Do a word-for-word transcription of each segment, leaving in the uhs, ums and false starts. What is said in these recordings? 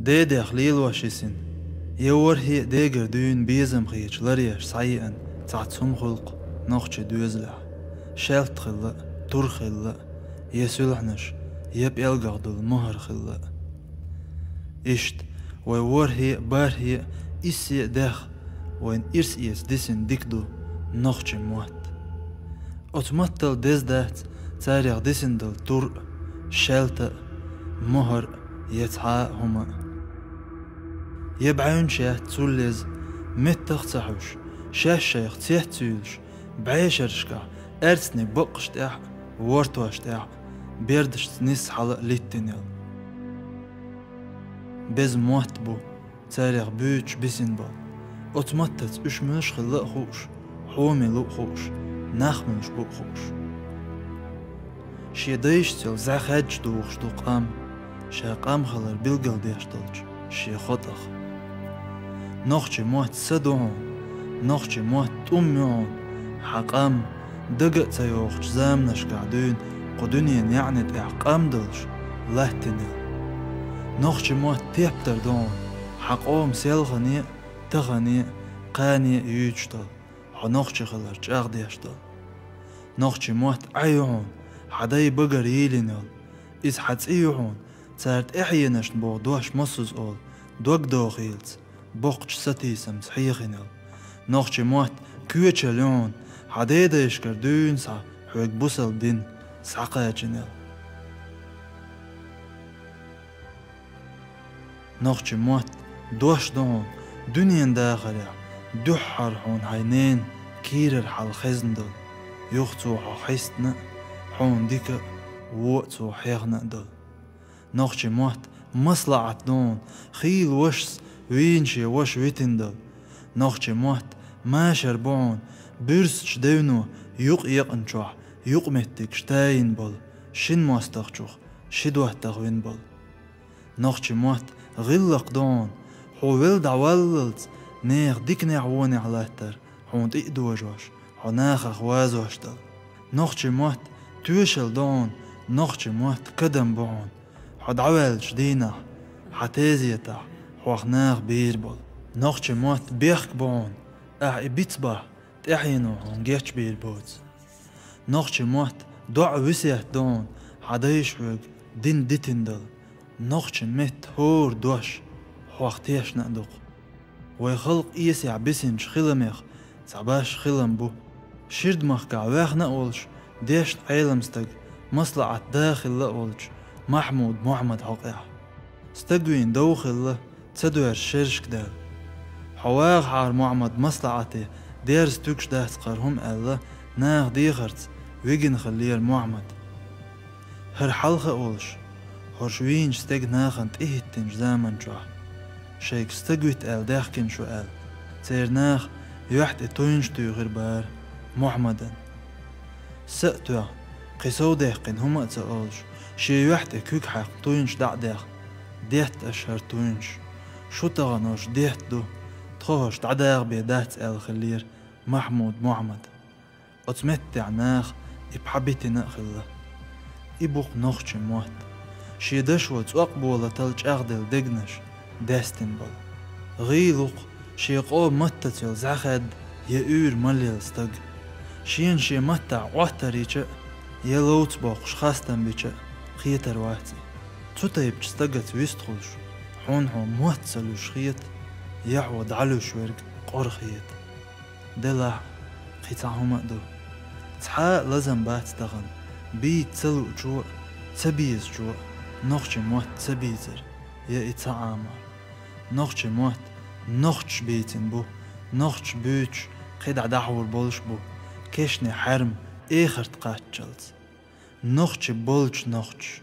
Дедех лелош йисина, я ворхӀе а дегара дуьйна безам хеташ ларъеш схьаеана цхьацца хӀума хуьлу-кх нохчийн доьзалехь: шаьлта хилла а, тур хилла а, я суьлхьанаш, я пӀелгах долу мухӀар хилла а. Иштта, вай ворхӀе а, бархӀе а, иссе а дегӀ вайна ирс эца дисина дика ду нохчийн мотт. Оцу маттал деза дац царех дисина долу тур а, шаьлта а, мухӀар а, я цхьа а хӀума а. Я бӀаьвнаш яц цул еза, меттах а ца хьуьйш, шаьш шайх цец а юьйлуш, бӀешерашкахь, аьрцнийн баккъаш тӀехь а, вортош тӀехь а, бердашца нисса хьала а литтина йолу. Беза мотт бу царех буьйцуш бисина болу. Оцу маттаца уьш муьлш хилла а хууш, хьо мила ву а хууш, нах муьлш бу а хууш. Шен дайшца йолу зӀе хаьдча духуш ду къам, ша къам хилар билгалдеш долчу шен хотӀах. Нохчийн мотт са ду хьуна, нохчийн мотт тӀум ю хьуна, хьан къам дага а ца йохучу заманашкахь дуьйна кху дуьненан яьӀни тӀехь къам долуш латтина йолу. Нохчийн мотт тептар ду хьуна, хьан къоман селхане а, тахане а, кхане а юьйцуш долу, хьо нохчи хилар чӀагӀдеш долу. Нохчийн мотт Ӏай ю хьуна, хьан дай багара йийлина йолу. Иза хьан цӀий ю хьуна, цара тӀаьхьенашна боху дош мосазза олу, дог дохийлац, боккхачу сатийсамца хьехина йолу. Нохчийн мотт коьчал ю хьуна, хьан дедайшкара дуьйна схьа хьоьга бусалба дин схьакхачийна йолу. Нохчийн мотт дош ду хьуна, дуьненан дахарехь дуьххьара хьуна хьайн ненан кийрара хьал хезна долу. Юха цо хьо хьестина а, хьуна дика а, вон а цо хьехна а долу. Нохчийн мотт маслаӀат ду хьуна, хийла вашас вийна шен ваша витина долу. Нохчийн мотт машар бу хьуна, буьрсачу девно юкъ екъначохь юкъаметтигаш тайина болу, шина мостагӀчух ши доттагӀа вина болу. Нохчийн мотт гӀиллакх ду хьуна, хьо велла дӀаваллалц, нехан диканехь-вонехь латтар хьуна тӀе а дожош, хьо нахах вазош долу. Нохчийн мотт тоьшалла ду хьуна, нохчийн мотт кадам бу хьуна, хьо дӀаваьллачу дийнахь, хьан тезетахь хьох наха бийр болу. Нохчийн мотт бехк бу хьуна, ахь и бицбахь, тӀаьхьено хьуна гечбийр боцу. Нохчийн мотт доӀа, весет ду хьуна, хьан дайша хьоьга дин дитина долу. Нохчийн меттан хӀора дош хьох тешна а ду-кх. Вай халкъ эсехь бисинчу хиламех цхьа башха хилам бу. Ширдмахкахь ваьхна а волуш, дешна Ӏелам стаг, маслаӀат да хилла а волчу Махьмуд-Мохьмадан хьокъехь. Стаг вийна дов хилла, ца доьрзуш шерашка даьлла. Хьо вагӀахьара, Мохьмад, маслаӀате дерза туьгуш дац кхара хӀума аьлла, наха дехарца вигина хиллера Мохьмад. ХӀара хьалха а волуш, хӀорш вийначу стеган нахана тӀехӀиттинчу заман чохь, шайга стаг вита аьлла даьхкина шу аьлла, церан наха юьхь тӀе туйнаш туьйхира бара Мохьмадан. Са а тоьхна, кхин сов даьккхина хӀума а ца олуш, шен юьхь тӀе куьг хьаькхна туйнаш дӀа а даьхна, детта аша хӀара туйнаш. Шу тахана хӀорш детта ду, тхо хӀорш дӀадагӀа бен дац аьлла хиллера Махьмуд-Мохьмад. Оцу меттехь наха и пхьа битина а хилла. И бу-кх нохчийн мотт. Шен дашо цӀокъ болатал чӀагӀделла дегнаш даьстина болу. ГӀийла ву-кх шен къоман маттаца йолу зӀе хаьдда я уьйр малъелла стаг. Шена шен маттахь Ӏоттар йича а, я ловца боккхуш хастам бича а, кхетар вац и. Цу тайпачу стагаца вистхуьлуш, хьуна хьо мотт ца луьйш хета, я хьо дӀалуьйш верг къора хета. Делахь а, кхин цхьа хӀума а ду. Цхьа а лазам бац тахана, бийца ца луучо а, ца безачо а нохчийн мотт ца бийцар, я и ца Ӏамор. Нохчийн мотт нохчаша бийцина бу, нохчаша буьйцуш кхидӀа дӀахьур болуш бу, кешнийн хьаьрма эхарта кхаччалц. Нохчий болчу нохчаша.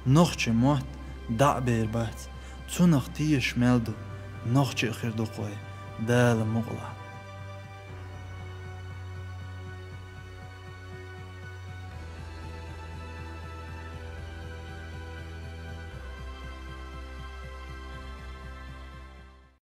Нохчийн мотт дӀа а бер бац, цунах тешаш мел ду, нохчий а хир ду-кх вай, Дала мукъалахь.